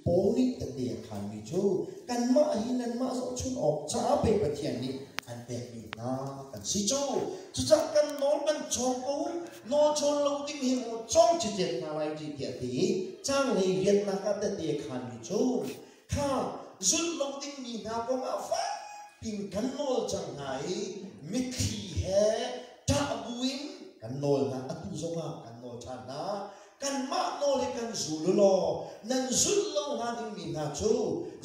Paul nih tete a khanmi cu kanmah hi nanmah zohchun awk caah pei Pathian nih an pekmi hna kan si cu. Cucaah kan nawl kan cawng ko, nawl cawn lo ding hi maw cawng cicet hna lai ti tiah ti i caanglei riannak ah tete a khanmi cu kha zulh lo dingmi hna kong ah fak piin kan nawl cang hna i mitthli he ṭah buin kan nawl hna, atu zongah kan nawl ṭhan hna. Kanmah nawl hi kan zul u law nan zulh lo hnga dingmi hna cu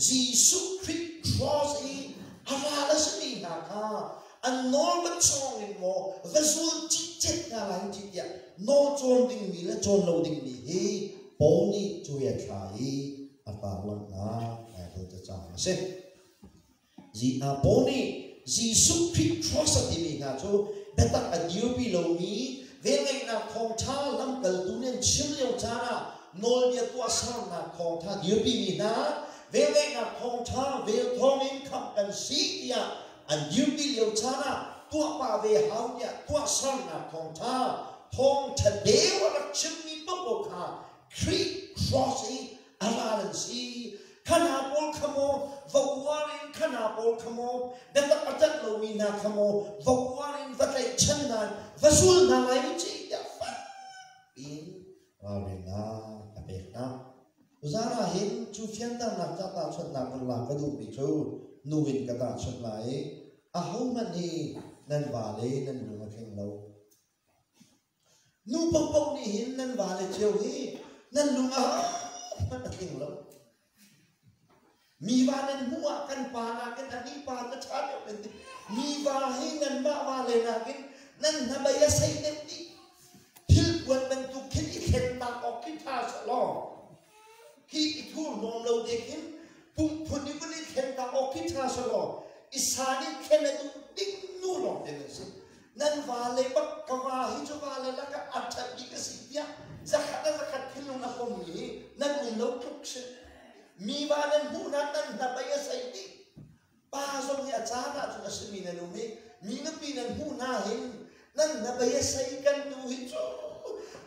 Jesuh Khrih cross i a ral a simi hna kha an nawl va cawng in maw va zul citcet hna lai ti tiah nawl cawn dingmi le cawn lo dingmi hi Paul nih cuai a thla i a tarlanghnak Baibal cacang a si. Paul nih Jesuh Khrih cross a timi hna cu biatak a dirpi lomi velngeihnak thawngṭha lamkaltu nih an chim lio caan ah nawlbia tuahsernak thawngṭha dirpimi hna, velngeihnak thawngṭha vel thawngin khamh kan si tiah an dirpi lio caan ah tuah pah ve hau tiah tuahsernak thawngṭha thawngṭha deu a rak chimmi paohpaoh kha Khrih cross i a ral an si. Khana pawl kha maw va uar in, khana pawl kha maw biatak a ṭanh lomi hna kha maw va uar in va tlaihchan hna, va zul hna lai u ci tiah fak in ralrinnak a pek hna. Tuzaan ah hin cu fianternak ca tahchunhnak vun lak ka duhmi cu nu in ka tahchunh lai i ahohmanh hi nan vale nan lung a tling lo. Nu paohpaoh nih hin nan vale cio hi nan lung a hmanh a tling lo. Mi va nan hmuh ah kan pa nakin anih pa ka ṭha deuh nan ti. Mi va hi nanmah vale nakin nan hnabei a sei deuh dih. Thilpuan bantuk khin i thlennak awk khi ṭha seh law khi i thurhnawm lo te khin pumphun i vun i thlennak awk khi ṭha seh law i san i thlen a duh ding nu lawng te nan si. Nan vale bak ka va hi cu vale lakah a ṭhat bik a si tiah zakhat a zakhat thinlung a pommi hi nan um lo tluk si. Mi va nan hmuhnak nan hnabei a sei dih. Pa zong hi a caan ahcun a simi nan um i mi nupi nan hmuh hna hin nan hnabei a sei, kan tu hi cu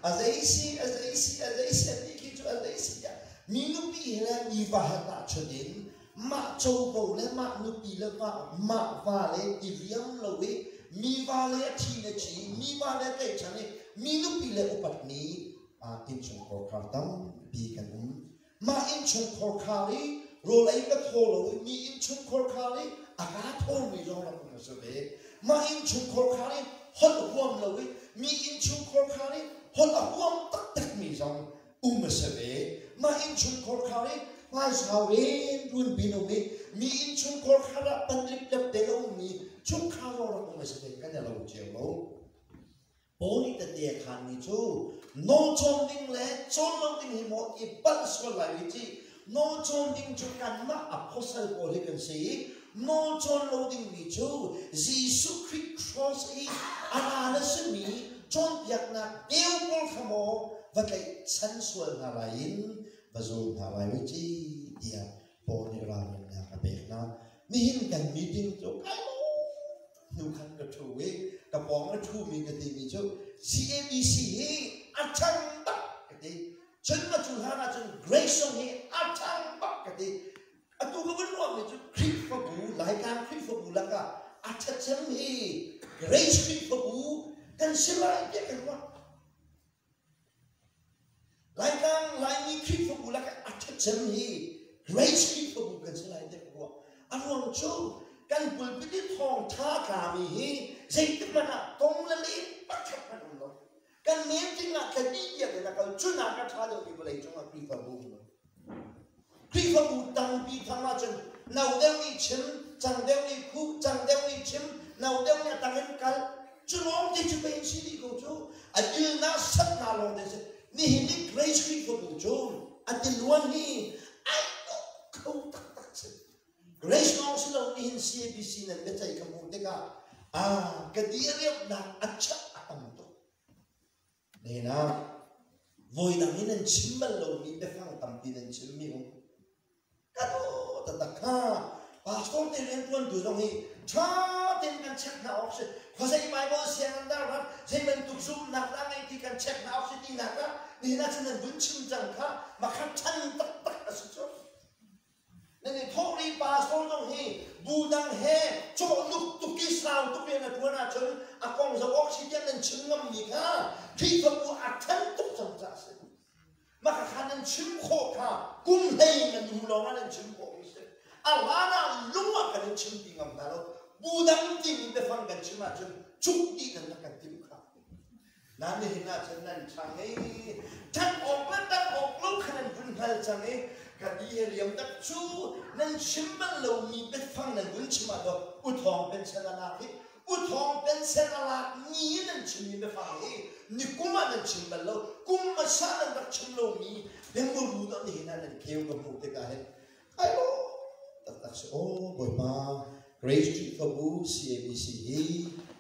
a zei si, a zei si, a zei si, a ti khi cu a zei si tiah mi nupi he le mi va he tahchunh in mah covo le mah nupi le va mah va le i riam lo i mi va le a thi na ci, mi va le tlaihchan i mi nupi le upatmi innchungkhar khar tampi kan um. Mah innchungkhar khar i rawl ei ka thaw lo i mi innchungkhar khar i a ka thawmi zong rak um a si ve. Mah innchungkhar khar i holh huam lo i mi innchungkhar khar i holh a huam taktakmi zong um a si ve. Mah innchungkhar khar i hmaisau in run bin um i mi innchungkhar khar ah pan lip te a ummi chungkhar zong rak um a si ve, kan i lo cio lo. Paul nih tete a khanmi cu nawlcawn ding le cawn lo ding hi maw i palh sual lai i ci nawlcawn ding cu kanmah apostle pawl hi kan si i nawlcawn lo dingmi cu Jesuh Khrih cross i a ral a simi cawnpiaknak deu pawl kha maw va tlaihchan sual hna lai in va zul hna lai u ci tiah Paul nih ralrinnak a pek hna. Nihin kan meeting cu kai hnu khan ka ṭhu i ka pawng a ṭhumi ka timi cu CABC hi a ṭhang bak ka ti. Cun ma cu hlan ahcun Grace zong hi a ṭhang bak ka ti. Atu ka vun ruahmi cu Khrihfabu, Laitlang Khrihfabu lakah a ṭhacem hi Grace Khrihfabu kan si lai tiah ka ruah. Laitlang Laimi Khrihfabu lakah a ṭhacem hi Grace Khrihfabu kan si lai tiah ka ruah. A ruang cu kan pulpit i thawngṭha tlami hi zeitik hmanh ah tong le len pakhat hmanh um lo. Kan meeting ah thla dih tiang in a kal, cunak a ṭha deuhmi vawlei cungah Khrihfabu um lo. Khrihfabu tampi thang ahcun no deuh nih chim, cang deuh nih khuh, cang deuh nih chim, no deuh nih a tang in kal. Cu lawng te cu pei si dih ko cu. A dilna satna lawng te si. Nihin ni Grace Khrihfabu cu a tiluan hi ai dawh kho taktak si. Grace lawng si lo, nihin CABC nan biaceih ka hmuh tikah ah ka diriamnak a chak a tam tuk. Nena, voidang in nan chim bal lomi biafang tampi nan chimmi um. Ka dawt taktak kha. Pastor te rianṭuantu zong hi ṭha tein kan check hna awk si. Khuazei Bible sianginn dah rat, zei bantuk zumhnak dah ngei ti kan check hna awk si tinak ah nihin ah cun nan vun chim cang kha makhat ṭhan taktak a si cu. Bu dang he cawhnuk tuk i sau tuk rian a ṭuan ahcun a kong zoh awk si tiah nan chim ngammi kha Khrihfabu a ṭhan tuk cang caah a si. Mah kha nan chim khawh kha kum hlei nan hnu lawng ah nan chim khawhmi si. A hlan ah lung ah kan in chim ti ngam hna lo. Bu dang timi biafang kan chim ahcun cuk dih nan rak kan timh kha. Nan nihin ahcun nan ṭhang i ṭhat awk le ṭanh awk lo kha nan vun hngal cang i ka di he liam tak cu nan chim bal lomi biafang nan vun chim ah dawh uthawng pensen a lak i uthawng pensen a lak mi nan chimmi biafang hi nikum ah nan chim bal lo, kum hmasa nan rak chim lomi biamuru dah nihin ah nan kheu ka hmuh tikah hin ai aw taktak si. Aw Bawipa, Grace Khrihfabu CABC hi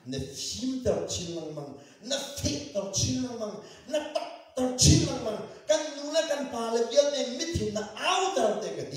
na fimter chin lengmang, na fehter chin lengmang, na takter chin lengmang, kan nu le kan pa le vialte mithin na auter te ka ti.